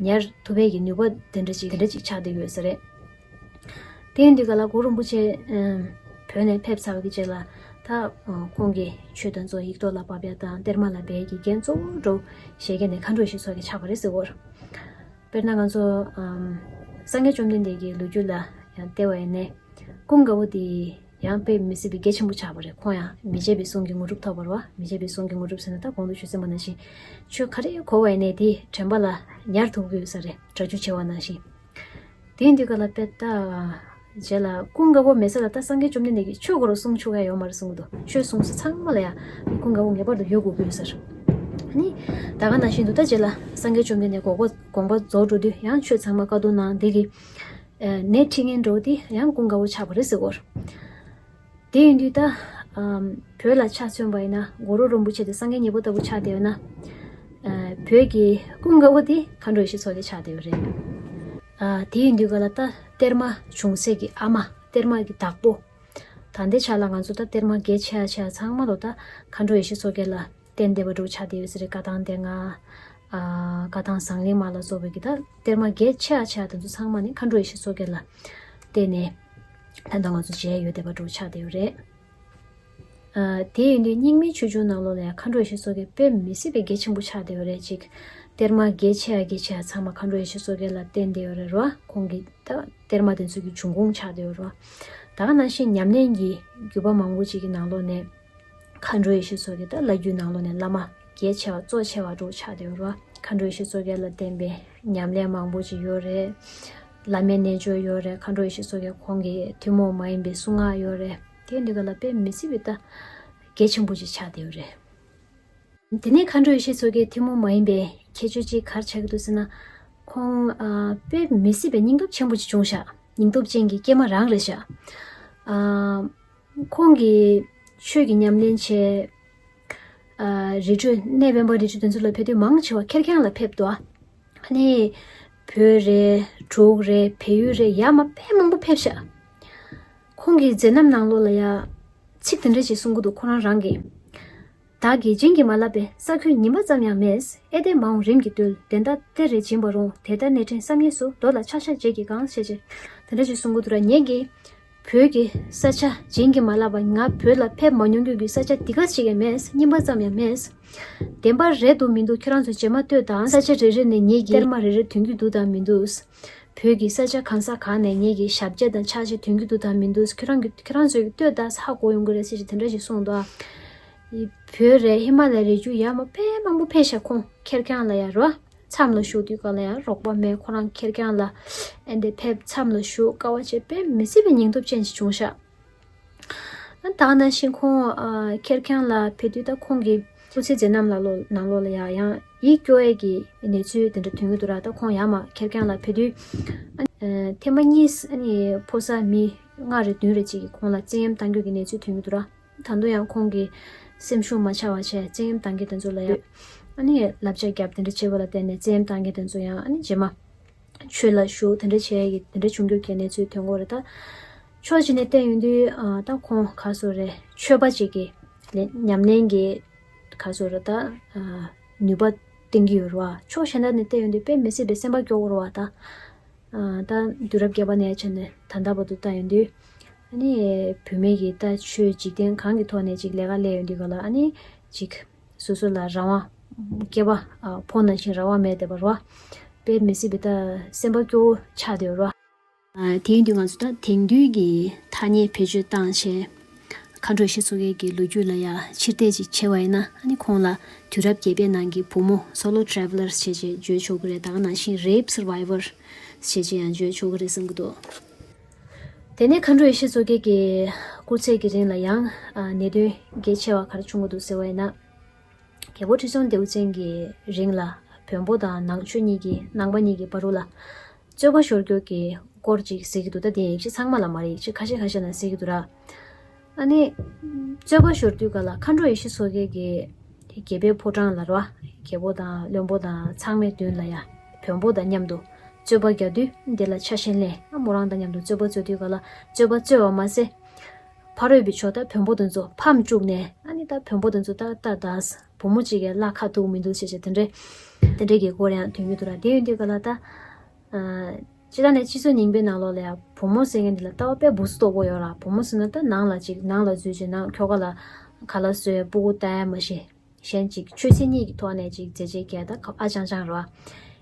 ཉར་ཐུབ་པའི་གི་ནུས་པ་དེ་འདྲ་ཅིག་དེ་འདྲ་ཅིག་ཆགས་བསྡད་ཡོད་ས་རེད། དེ་ཡིན་དུས་ག་ལ་གུ་རུ་རིན་པོ་ཆེ་ཨམ་བོད་ནས་ཕེབས་ཚར་བ་གི་རྗེས་ལ་ད་ཨ་ཁོང་གིས་ཆོས་དང་ཚོགས་ཡིག་ཐོག་ལ་ཕབ་ཡ་དང་གཏེར་མ་ལ་སྦས་ཀྱི་འགན་གཙོ་བོ་འདྲ་བོ་བཞེས་མཁན་ནི་མཁའ་འགྲོ་ཡེ་ཤེས་མཚོ་རྒྱལ་ཆགས་པ་རེད་ཟེར་གོ། དཔེར་ན་ང་ཚོ་ཨམ་སངས་རྒྱས་བཅོམ་ལྡན་འདས་ཀྱི་ལོ་རྒྱུས་ལ་ཡང་བལྟས་པ་ཡིན་ནའི། ཀུན་དགའ་བོ་དེ་ཡང་དཔེ་མི་སྲིད་པའི་གལ་ཆེན་པོ་ཆགས་པ་རེད། ཁོང་ཡང་མི་བརྗེད་པའི་གཟུངས་ཀྱི་དངོས་གྲུབ་ཐོབ་པ་རེད་བ། མི་བརྗེད་པའི་གཟུངས་ཀྱི་དངོས་གྲུབ་ཟེར་ན་ད་གོང་དུ་ཞུས་ཟིན་པ་ནང་བཞིན་ཆོས་ག་རེ་གོ་བ་ཡིན་ནའི་དེ་དྲན་པ་ལ་ཉར་ཐུབ་ཀྱི་ཡོད་ས་རེད། སྒྲ་སྒྱུར་བྱས་པ་ནང་བཞིན། དེ་ཡིན་དུས་ག་ལ་དཔེ་ད་རྗེས་ལ་ཀུན་དགའ་བོ་མེད་ས་ལ་ད་སངས་རྒྱས་བཅོམ་ལྡན་འདས་ཀྱིས་ཆོས་གོ་རུ་གསུང་ཆོག་ཡ་ཡོད་མ་རེད་གསུང་གི་འདུག་ཆོས་གསུང་ས་ཚང་མ་ལ་ཡང་ཀུན་དགའ་བོ་ངེས་པར་དུ་ཡོད་དགོས་ཀྱི་ཡོད་ས་རེད། ནི་ད་ག་ནང་བཞིན་དུ་ད་རྗེས་ལ་སངས་རྒྱས་བཅོམ་ལྡན་འདས་དགོངས་པ་དགོངས་པ་རྫོགས་འགྲོ་དུས་ཡང་ཆོས་ཚང་མ་བཀའ་བསྡུ་གནང་། འདི་གི་ནད་ཁྲིད་མཁན་འདྲ་བོ་དེ་ཡང་ཀུན་དགའ་བོ་ཆགས་པ་རེད་ཟེར་གོ། དེ་ཡིན་དུས་ད་ཨམ་བོད་ལ་ཆ་མཚོན་པ་ཡིན་ན་གུ་རུ་རིན་པོ་ཆེ་དེ་སངས་རྒྱས་ཉེ་པོ་ལྟ་བུ་ཆགས་བསྡད་ཡོད་ན། ཨ་བོད་ཀྱི་ཀུན་དགའ་བོ་དེ་མཁའ་འགྲོ་ཡེ་ཤེས་མཚོ་རྒྱལ་ཆགས་བསྡད་ཡོད་རེད། ཨ་དེ་ཡིན་དུས་ག་ལ་ད་གཏེར་མ་བྱུང་སའི་གི་ཨ་མ་གཏེར་མ་གི་བདག་པོ། ད་ལྟའི་ཆ་ལ་ང་ཚོ་ད་གཏེར་མ་གལ་ཆེ་ཡ་ཆེ་ཡ་ཚང་མ་ལོ་ད་མཁའ་འགྲོ་ཡེ་ཤེས་མཚོ་རྒྱལ་ལ་བརྟེན་བསྡད་པ་འདྲ་བོ་ཆགས་བསྡད་ཡོད་ས་རེད། བཀའ་ཐང་སྡེ་ལྔ། ཨ་བཀའ་ཐང་ཟངས་གླིང་མ་ལ་སོགས་པའི་གི་ད་གཏེར་མ་གལ་ཆེ་ཡ་ཆེ་ཡ་དེ་ཚོ་ཚང་མ་ནི་མཁའ་འགྲོ་ཡེ་ཤེས་མཚོ་རྒྱལ་ལ་བརྟེན་ནས་ད་ལྟ་ང་ཚོ་མཇལ་ཡོད་བསྡད་པ་འདྲ་བོ་ཆགས་བསྡད་ཡོད་རེད། ཨ་དེ་ཡིན་དུས་རྙིང་མའི་ཆོས་འབྱུང་ནང་ལོགས་ལ་ཡང་མཁའ་འགྲོ་ཡེ་ཤེས་མཚོ་རྒྱལ་དཔེ་མི་སྲིད་པའི་གལ་ཆེན་པོ་ཆགས་བསྡད་ཡོད་རེད། ཅིག་གཏེར་མ་གལ་ཆེ་ཡ་གལ་ཆེ་ཡ་ཚང་མ་མཁའ་འགྲོ་ཡེ་ཤེས་མཚོ་རྒྱལ་ལ་བརྟེན་བསྡད་ཡོད་རེད་རོ། ཁོང་གི་ད་གཏེར་མ་དེ་ཚོ་གི་འབྱུང་ཁུངས་ཆགས་བསྡད་ཡོད་རོ། ད་ག་ནང་བཞིན་ཉམས་ལེན་གྱི་བརྒྱུད་པ་མང་པོ་ཅིག་གི་ནང་ལོགས་ནས། མཁའ་འགྲོ་ཡེ་ཤེས་མཚོ་རྒྱལ་ད་བླ་བརྒྱུད་ནང་ལོགས་ནས་བླ་མ་གལ་ཆེ་བ་གཙོ་ཆེ་བ་འདྲ་བོ་ཆགས་བསྡད་ཡོད་རེད་བ། མཁའ་འགྲོ་ཡེ་ཤེས་མཚོ་རྒྱལ་ལ་བརྟེན་པའི་ཉམས་ལེན་མང་པོ་ཅིག་ཡོད་རེད། བླ་མའི་རྣལ་འབྱོར་ཡོད་རེད། མཁའ་འགྲོ་ཡེ་ཤེས་མཚོ་རྒྱལ་ཁོང་གི་ཐུན་མོང་མ་ཡིན་པའི་གསུང་ངག་ཡོད་རེད། དེ་འདི་ག་ལ་དཔེ་མི་སྲིད་པའི་ད་གལ་ཆེན་པོ་ཅིག་ཆགས་བསྡད་ཡོད་རེད། དེ་ནས་མཁའ་འགྲོ་ཡེ་ཤེས་མཚོ་རྒྱལ་ཐུན་མོང་མ་ཡིན་པའི་ཁྱད་ཆོས་ཅིག་ག་རེ་ཆགས་ཀྱི་འདུག་ཟེར་ན། ཁོང་ཨ་དཔེ་མི་སྲིད་པའི་སྙིང་སྟོབས་ཆེན་པོ་ཅིག་བྱུང་ཤག་སྙིང་སྟོབས་ཅན་གྱི་སྐྱེས་མ་རང་རེད་ཤག་ཨ། ཁོང་གིས་ཆོས་ཀྱི་ཉམས་ལེན་བྱས། ཨ་རི་ཁྲོད་གནས་དབེན་པ་རི་ཁྲོད་དེ་ཚོ་ལ་ཕེབས་དུས་མང་ཆེ་བ་ཁེར་རྐྱང་ལ་ཕེབས་འདུག་ཨ་ནི་བོད་རེད། འབྲུག་རེད། བལ་ཡུལ་རེད། ཡར་མར་དཔེ་མང་པོ་ཕེབས་ཤག་ཁོང་གི་མཛད་རྣམ་ནང་ལོགས་ལ་ཡ་ཚིག་དེ་འདྲ་ཅིག་གསུང་གི་འདུག་ཁོ་རང་རང་གིས། བདག་གིས་བྱིན་གྱིས་མ་བརླབས་པའི་ས་ཁྱོན་ཉི་མ་ཙམ་ཡང་མེད། ཨེ་དེ་མ་འོངས་རིམ་གྱིས་བརྟོལ། དེ་འདྲ་གཏེར་རེ་བྱིན་པ་རུང་། དེ་ལྟར་གནས་ཕྲན་བསམ་ཡས་སུ། མདོ་ལ་ཆགས་ཤིང་བརྗེད་ཀྱིས་གང་། ཞེས་བྱས། དེ་འདྲ་ཅིག་གསུང་གི་འདུག་ར། ངེད་ཀྱིས་བོད་ཀྱི་ས་ཆ་བྱིན་གྱིས་མ་བརླབས་པ། ང་བོད་ལ་ཕེབས་མ་མྱོང་རྒྱུ་གི་ས་ཆ་འདི་ག་ཞིག་ཡང་མེད། རྙིང་པ་ཙམ་ཡང་མེད། བདེན་པ་རེད་འདུག་མི་འདུག་ཁྱོད་རང་ཚོ་རྗེས་མ་ལྟོས་དང་། ས་ཆ་རེ་རེ་ནས་ངེད་ཀྱིས་གཏེར་མ་རེ་རེ་ཐོན་རྒྱུ་འདུག་དང་མི་འདུག་བོད་ཀྱི་ས་ཆ་གང་ས་གང་ནས་ངེད་ཀྱིས་ཞབས་རྗེས་དང་ཕྱག་རྗེས་ཐོན་རྒྱུ་འདུག་དང་མི་འདུག་ཁྱོད་རང་གི་ཁྱོད་རང་ཚོས་ལྟོས་དང་། ཧ་གོ་ཡོང་གི་རེད་ཟེར་ཞིག་དེ་འདྲ་ཞིག་གསུངས་འདུག་ཨ། བོད་རེད། ཧི་མ་ལ་ཡའི་རི་རྒྱུད་ཡར་མར་དཔེ་མང་པོ་ཕེབས་ཤག་ཁོང་ཁེར་རྐྱང་ལ་ཡ་རོ། མཚམས་ལ་བཞུགས་དུས་ག་ལ་ཡང་རོགས་པ་མེད། ཁོ་རང་ཁེར་རྐྱང་ལ་ཨེ་འདྲ་ཕེབས། མཚམས་ལ་བཞུགས། དཀའ་བ་སྤྱད། དཔེ་མི་སྲིད་པའི་སྙིང་སྟོབས་ཅན་ཞིག་བྱུང་ཤག་ཨ་ད་ག་ནང་བཞིན་ཁོང་ཨ་ཁེར་རྐྱང་ལ་ཕེབས་དུས་ད་ཁོང་གི་སྐུ་ཚེ་མཛད་རྣམ་ལ་ལོ་ནང་ལོགས་ལ་ཡ་ཡང་ཡིད་སྐྱོ་ཡས་ཀྱི་གནས་ཚུལ་དེ་འདྲ་ཐོན་གྱི་འདུག་ར། ད་ཁོང་ཡར་མར་ཁེར་རྐྱང་ལ་ཕེབས་དུས་ཨ་ཐེངས་མ་གཉིས་ཨ་ནི་ཕོ་གསར་མི་ལྔ་རེ་བདུན་རེ་ཅིག་གིས་ཁོང་ལ་བཙན་གཡེམ་བཏང་རྒྱུ་གི་གནས་ཚུལ་ཐོན་གྱི་འདུག་ར། ད་དུང་ཡང་ཁོང་གིས་སེམས་ཤུགས་མ་ཆག་པ་བྱས། བཙན་གཡེམ་བཏང་མཁན་དེ་ཚོ་ལ་ཡང་ཨ་ནི་བསླབ་བྱ་བརྒྱབ། དེ་འདྲ་བྱས་པ་ལ་བརྟེན་ནས་བཙན་གཡེམ་བཏང་མཁན་དེ་ཚོ་ཡང་ཨ་ནི་རྗེས་མ་ཆོས་ལ་ཞུགས། དེ་འདྲ་བྱས་ཡ་གི་དེ་འདྲ་བྱུང་རྒྱུ་གི་གནས་ཚུལ་ཐོན་གྱི་ཡོད་རེད། ད་ཕྱོགས་གཅིག་ནས་བལྟས་ཡོང་དུས་ཨ་ད་ཁོང་ག་ཟེར་རེད། ཆོས་པ་ཅིག་གི་ལས་ཉམས་ལེན་གྱི་ག་ཟེར་རེད། ད་ཨ་ནུས་པ་བསྟན་གྱི་ཡོད་རེད་བ། ཕྱོགས་གཞན་དག་ནས་བལྟས་ཡོང་དུས་དཔེ་མི་སྲིད་པའི་སེམས་པ་སྐྱོ་བོ་རེད་བ། ད་ཨ་ད་དུས་རབས་བརྒྱད་པ་ནས་བྱས་ནས་ད་ལྟ་བར་དུ་བལྟས་ཡོང་དུས་ ཨ་ནི་བུད་མེད་ཀྱི་ད་ཆོས་འཇིག་རྟེན་གང་གི་ཐོག་ནས་ཅིག་ལས་ཀ་ལས་ཡོང་དུས་ག་ལ་ཨ་ནི་ཅིག་སོ་སོ་ལ་རང་དབང་སྐྱེས་པ་ཕོ་ནང་བཞིན་རང་དབང་མེད་བསྡད་པ་རེད་བ། དཔེ་མི་སྲིད་པའི་ད་སེམས་པ་སྐྱོ་བོ་ཆགས་བསྡད་ཡོད་རེད་བ། དེ་ཡིན་དུས་ང་ཚོ་ད་དེང་དུས་ཀྱི་ཐ་སྙད་བེད་སྤྱོད་བཏང་བྱས། མཁའ་འགྲོ་ཡེ་ཤེས་མཚོ་རྒྱལ་གྱི་ལོ་རྒྱུས་ལ་ཡང་ཕྱིར་བལྟས་ཅིག་བྱས་པ་ཡིན་ན་ཨ་ནི་ཁོང་ལ་དུས་རབས་བརྒྱད་པའི་ནང་གི་བུ་མོ་solo travelers་བྱས་བྱས་བརྗོད་ཆོག་གི་རེད། ད་ག་ནང་བཞིན་rape survivor་བྱས་བྱས་ཡང་བརྗོད་ཆོག་གི་རེད་བསམ་གྱི་འདུག་དེ་ནས་མཁའ་འགྲོ་ཡེ་ཤེས་མཚོ་རྒྱལ་གྱི་སྐུ་ཚེ་གི་རིང་ལ་ཡང་ཨ་གནད་དོན་གལ་ཆེ་བ་ག་རེ་བྱུང་གི་འདུག་ཟེར་བ་ཡིན་ན། རྒྱལ་པོ་ཁྲི་སྲོང་ལྡེའུ་བཙན་གྱི་རིང་ལ་བོན་པོ་དང་ནང་ཆོས་གཉིས་ཀྱི་ནང་པ་གཉིས་ཀྱི་བར་དུ་ལ་རྩོད་པ་ཤོར་རྒྱུ་གི་སྐོར་ཅིག་གཟིགས་ཀྱི་འདུག་ད་དེ་ཡིག་ཆ་ཚང་མ་ལ་མ་རེད། ཡིག་ཆ་ཁ་ཤས་ཁ་ཤས་ནང་གཟིགས་ཀྱི་འདུག་ར། ཨ་ནི་རྩོད་པ་ཤོར་དུས་ག་ལ་མཁའ་འགྲོ་ཡེ་ཤེས་མཚོ་རྒྱལ་གྱིས་རྒྱལ་པོའི་ཕོ་བྲང་ལ་ར་རྒྱལ་པོ་དང་བློན་པོ་དང་ཚང་མའི་མདུན་ལ་ཡ་བོན་པོ་དང་མཉམ་དུ་རྩོད་པ་རྒྱག་དུས་འདི་ལ་ཆ་ཤས་ལེན་ཨ་མོ་རང་དང་མཉམ་དུ་རྩོད་པ་རྩོད་དུས་ག་ལ་རྩོད་པ་རྩོད་པ་མ་ཟད། ཕ་རོལ་པའི་ཕྱོགས་ད་བོན་པོ་དེ་ཚོ་ཕམ་བཅུག་ནས་ཨ་ནི་ད་བོན་པོ་དེ་ཚོ་ད་ད་ད་བུ་མོ་གཅིག་གི་བླ་ཁ་ཐུག་མི་འདུག་ཅེས་བྱས་དེ་འདྲའི་དེ་འདྲའི་གི་སྐོར་ཡང་ཐོན་གྱི་འདུག་ར། དེ་ཡོང་དུས་ག་ལ་ད། སྤྱིར་བཏང་ནས་སྤྱི་ཚོགས་རྙིང་པའི་ནང་ལོགས་ལ་ཡང་བུ་མོ་ཟེར་མཁན་འདི་ལ་ལྟ་བ་དཔེ་སྦུག་སུ་དོག་པོ་ཡོད་ར། བུ་མོ་ཟེར་ན་ད་ནང་ལ་ཅིག་ནང་ལ་འཛུལ་ཅིག་ནང་ཁྱོ་ག་ལ་ག་ལ་བཟོས་སྤུ་གུ་ལྟ་ཡ་མ་ཤེས། གཞན་ཅིག་ཆོས་སྲིད་གཉིས་ཀྱི་ཐོག་ནས་ཅིག་མཛད་རྗེས་རྒྱས་ད་ཨ་ཅང་ཅང་རེད་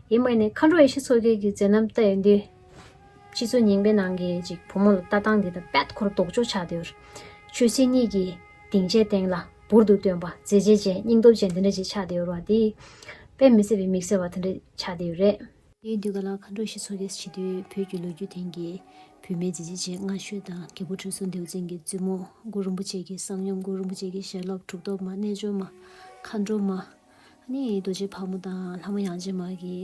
བ། ཡིན་པ་ནི་མཁའ་འགྲོ་ཡེ་ཤེས་མཚོ་རྒྱལ་གྱི་མཛད་རྣམ་ལྟ་ཡོང་དུས། སྤྱི་ཚོགས་རྙིང་པའི་ནང་གི་ཅིག་བུ་མོ་ལ་ལྟ་སྟངས་འདི་དང་དཔེ་ཁོ་རང་ལྡོག་ཕྱོགས་ཆགས་བསྡད་ཡོད། ཆོས་སྲིད་གཉིས་ཀྱི་སྡིངས་ཆའི་སྟེང་ལ་འབུར་དུ་བཏོན་པ་མཛད་རྗེས་ཅན་སྙིང་སྟོབས་ཅན་འདི་འདྲ་ཅིག་ཆགས་བསྡད་ཡོད་རེད་བ། དེ་དཔེ་མི་སྲིད་པའི་དམིགས་བསལ་བ་དེ་འདྲ་ཆགས་བསྡད་ཡོད་རེད། དེའི་དུས་ག་ལ་མཁའ་འགྲོ་ཡེ་ཤེས་མཚོ་རྒྱལ་ཞེས་དུས་བོད་ཀྱི་ལོ་རྒྱུས་སྟེང་གི་བུད་མེད་མཛད་རྗེས་ཅན་ལྔ་མཆོད་དང་རྒྱལ་པོ་ཁྲི་སྲོང་ལྡེའུ་བཙན་གྱི་བཙུན་མོ་གུ་རུ་རིན་པོ་ཆེ་གི་གསང་སྙོམས། གུ་རུ་རིན་པོ་ཆེ་གི་ཞལ་སློབ་གྲུབ་ཐོབ་མ། རྣལ་འབྱོར་མ། མཁའ་འགྲོ་མ། ཨ་ནི་རྡོ་རྗེ་ཕག་མོ་དང་ལྷ་མོ་ཡང་ཅན་མ་གི་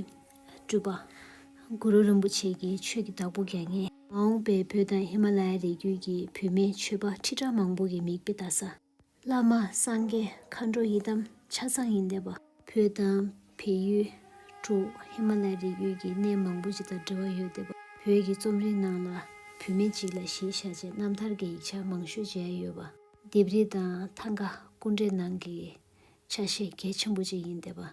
སྤྲུལ་པ། གུ་རུ་རིན་པོ་ཆེ་གི་ཆོས་ཀྱི་བདག་པོ་རྒྱལ་མཚན། མ་འོངས་པའི་བོད་དང་ཧི་མ་ལ་ཡའི་རི་རྒྱུད་ཀྱི་བུད་མེད་ཆོས་པ་ཁྲི་ཕྲག་མང་པོ་གི་མིག་དཔེ་ལྟ་ས། བླ་མ་སངས་རྒྱས་མཁའ་འགྲོ་ཡི་དམ་ཆ་ཚང་ཡིན་བསྡད་པ། བོད་དང་བལ་ཡུལ། འབྲུག་ཧི་མ་ལ་ཡའི་རི་རྒྱུད་ཀྱི་གནས་མང་པོ་ཅིག་དང་འབྲེལ་བ་ཡོད་བསྡད་པ། བོད་ཀྱི་རྩོམ་རིག་ནང་ལ་བུད་མེད་ཅིག་ལ་གཞི་བཞག་བྱས་རྣམ་ཐར་གྱི་ཡིག་ཆ་མང་ཤོས་མཇལ་ཡོད་པ། ལྡེབས་རིས་དང་ཐང་ག་སྐུ་འདྲའི་ནང་གི་ཆ་ཤས་གལ་ཆེན་པོ་ཅིག་ཡིན་བསྡད་པ།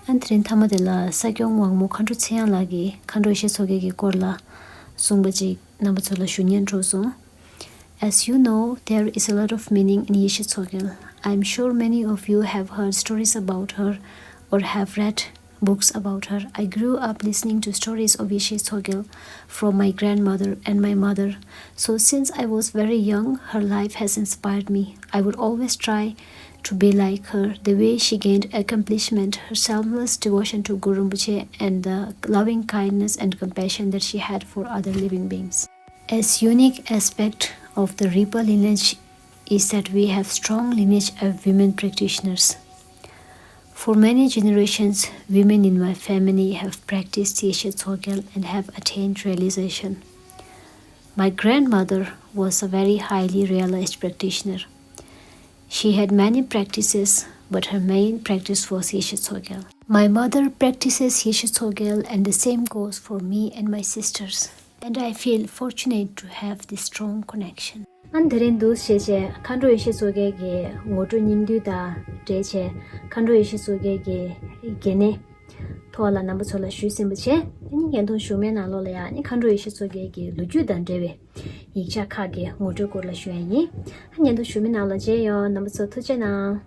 ཨ་ནི་དེ་རིང་མཐའ་མ་དེ་ལ་ས་སྐྱོང་དབང་མོ་མཁའ་འགྲོ་ཚེ་དབྱངས་ལགས་ཀྱིས་མཁའ་འགྲོ་ཡེ་ཤེས་མཚོ་རྒྱལ་གྱི་སྐོར་ལ་གསུངས་པ་ཅིག་རྣམ་པ་ཚོ་ལ་ཞུ་སྙན་འཕྲོག་སོང་། As you know, there is a lot of meaning in Yeshe Tsogyal. I'm sure many of you have heard stories about her or have read books about her. I grew up listening to stories of Yeshe Tsogyal from my grandmother and my mother. So since I was very young, her life has inspired me. I would always try to be like her, the way she gained accomplishment, her selfless devotion to Guru Rinpoche, and the loving kindness and compassion that she had for other living beings. A unique aspect of the Ripa lineage is that we have strong lineage of women practitioners. For many generations, women in my family have practiced Yeshe Tsogyal and have attained realization. My grandmother was a very highly realized practitioner. She had many practices, but her main practice was Yeshe Tsogyal. My mother practices Yeshe Tsogyal, and the same goes for me and my sisters. And I feel fortunate to have this strong connection. ཨ་ནི་དེ་རིང་འདུག་བྱས་བྱས་མཁའ་འགྲོ་ཡེ་ཤེས་མཚོ་རྒྱལ་གྱི་ངོ་སྤྲོད་སྙིང་བསྡུས་དང་འབྲེལ་བྱས་མཁའ་འགྲོ་ཡེ་ཤེས་མཚོ་རྒྱལ་གྱི་དགེ་གནས་ཐོག་ལ་རྣམ་པ་ཚོ་ལ་ཞུས་ཟིན་པ་བྱས། ཨ་ནི་བརྙན་ཐུང་གཞུག་མའི་ནང་ལོགས་ལ་ཡང་ཨ་ནི་མཁའ་འགྲོ་ཡེ་ཤེས་མཚོ་རྒྱལ་གྱི་ལོ་རྒྱུས་དང་འབྲེལ་བའི་ཡིག་ཆ་ཁག་གི་ངོ་སྤྲོད་སྐོར་ལ་ཞུ་ཡ་ཡིན། ཨ་བརྙན་ཐུང་གཞུག་མའི་ནང་ལ་མཇལ་ཡོང་། རྣམ་པ་ཚོ་ཐུགས་རྗེ་གནང་།